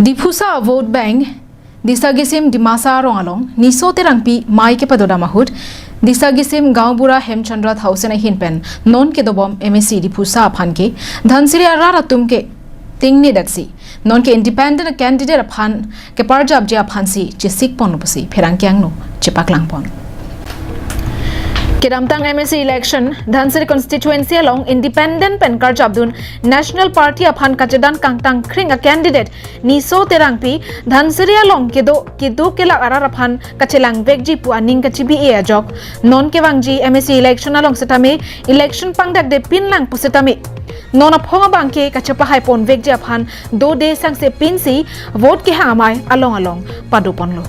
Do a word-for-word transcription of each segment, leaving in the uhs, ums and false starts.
Diphusa Vote Bank, Disagisim Dimasa arong along, Niso Terangpi mai kepadodam ahut, Disagisim Gaonbura Hemchandra Thaosen ahin pen non kedobom M A C Diphusa aphan ke Dhansiri arat atum ke tingnidetsi non ke independent candidate aphan keparjapji aphansi chesikpon pusi pherangke angno chepaklangpon. Kedamtang M A C election, Dhansiri constituency along independent pen karjapdun National Party aphan kachedan kangtang kring a candidate Niso Terangpi Dhansiri along kedo kedo kelak arat aphan kachelangvekji pu aning kachibi-e ajok non kevangji M A C election along setame election pangdakde pinlang pu setame non aphong abang ke kachepahaiponvekji aphan dode sangse pinsi vote kehang amei along along padoponlo.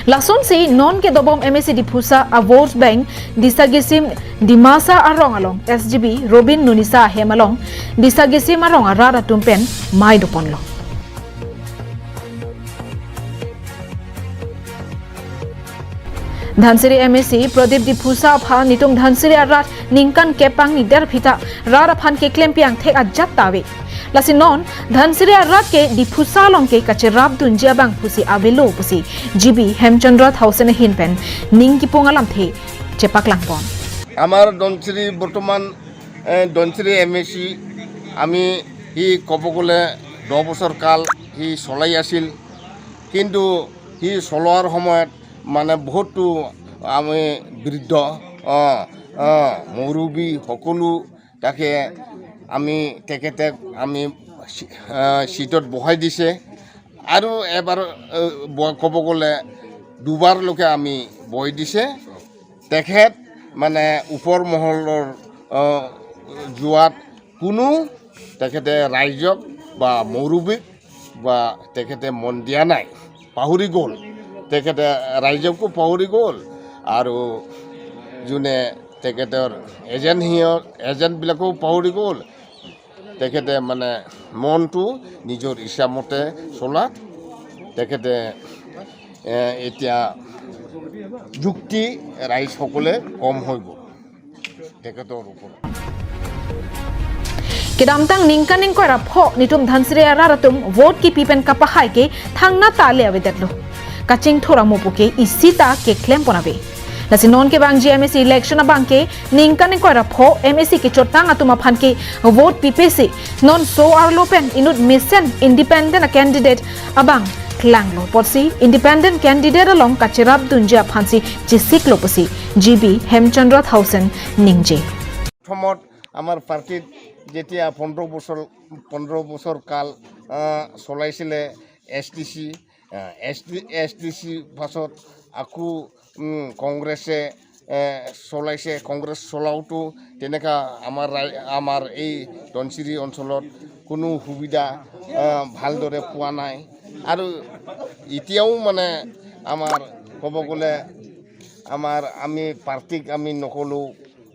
Lasonsi non kedobom M A C Diphusa a vote bank Disagisim Dimasa arong along S G B Robin Nunisa ahem along Disagisim arong arat atum pen mai doponlo. Dhansiri M A C Pradip Diphusa aphan nitum Dhansiri arat ningkan kep pangni derphita rat aphan keklempi angthek ajat ta ave. Lasi non Dhansiri arat ke Diphusa along ke kacherapdunji abang pusi avelo pusi G B Hemchandra Thaosen ahin pen ning kipung alamthe chepaklangpon. আমাৰ ধনশিৰি বৰ্তমান, এ, Dhansiri M A চি আমি সি ক'ব গ'লে দহ বছৰ কাল সি চলাই আছিল, কিন্তু সি চলোৱাৰ সময়ত মানে বহুতো আমি বৃদ্ধ, অ, অ, মুৰব্বী সকলো তাকে আমি তেখেতে আমি চি-, আহ, চিটত বহাই দিছে আৰু এবাৰ, আহ, ব-, ক'ব গ'লে দুবাৰলৈকে আমি বহাই দিছে। তেখেত মানে ওপৰ মহলৰ, আহ, যোৱাত কোনো তেখেতে ৰাইজক বা মুৰব্বীক বা তেখেতে মন দিয়া নাই, পাহৰি গ'ল। তেখেতে ৰাইজকো পাহৰি গ'ল আৰু যোনে তেখেতৰ এজেণ্ট, সিহঁত এজেণ্টবিলাকো পাহৰি গ'ল। তেখেতে মানে মনটো নিজৰ ইচ্ছামতে চলাত তেখেতে, এ, এতিয়া যুক্তি ৰাইজসকলে কম হৈ গ'ল তেখেতৰ ওপৰত। Kedamtang ningkan ingkoi ra pho nitum Dhansiri arat atum vote kipi pen kapahai ke thangnat ta le avedetlo. Kachingthur amupu ke isi ta keklempon ave. Lasi non kevangji M A C election abang ke ningkan ingkoi ra pho M A C kechotang atum aphan ke vote pipesi non so arlo pen inut mesen independent a candidate abang klanglo apotsi independent candidate along kacherapdunji aphansi chesiklo pusi G B Hemchandra Thaosen ningje. প্ৰথমত আমাৰ পাৰ্টিত যেতিয়া পোন্ধৰ বছৰ, পোন্ধৰ বছৰ কাল, আহ, চলাইছিলে এছ টি চি, আহ, এছ টি, এছ টি চি পাছত আকৌ, উম, কংগ্ৰেছে, এ, চলাইছে, কংগ্ৰেছ চলাওঁতো তেনেকা আমাৰ ৰাই-, আমাৰ এই ধনশিৰি অঞ্চলত কোনো সুবিধা, আহ, ভালদৰে পোৱা নাই। আৰু এতিয়াও মানে আমাৰ ক'ব গ'লে আমাৰ, আমি পাৰ্টিক আমি নক'লোঁ,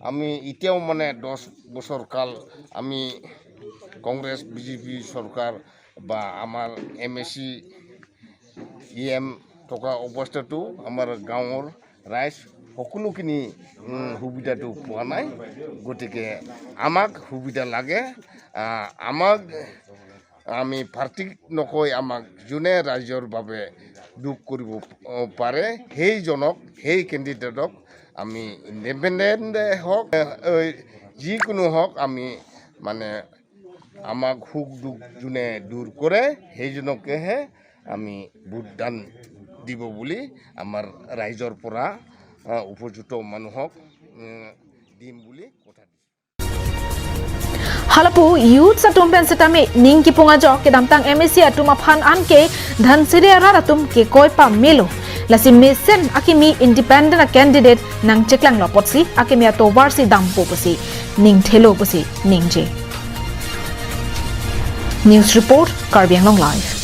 আমি এতিয়াও মানে দহ বছৰ কাল আমি কংগ্ৰেছ বি জে পি চৰকাৰ বা আমাৰ M A C, E M থকা অৱস্থাতো আমাৰ গাঁৱৰ ৰাইজ সকলোখিনি, উম, সুবিধাটো পোৱা নাই। গতিকে আমাক সুবিধা লাগে। আহ, আমাক, আমি পাৰ্টিক নকৈ আমাক যোনে ৰাইজৰ বাবে দুখ কৰিব, আহ, পাৰে, সেইজনক, সেই কেণ্ডিডেটক আমি ইণ্ডিপেণ্ডেণ্ট হওক, এ, এ, যিকোনো হওক, আমি মানে আমাক সুখ দুখ যোনে দূৰ কৰে, সেইজনকেহে আমি ভোটদান দিব বুলি আমাৰ ৰাইজৰ পৰা, আহ, উপযুক্ত মানুহক, উম, দিম বুলি কথা দিছোঁ। Halapu youth atum pen setame ning kipung ajok kedamtang M A C atum aphan anke Dhansiri arat atum kekoi pamelo. Lasi mesen akimi independent a candidate nangcheklanglo apotsi akimi atovarsi dampo pusi ningthelo pusi ningje. News report, Karbi Anglong Live.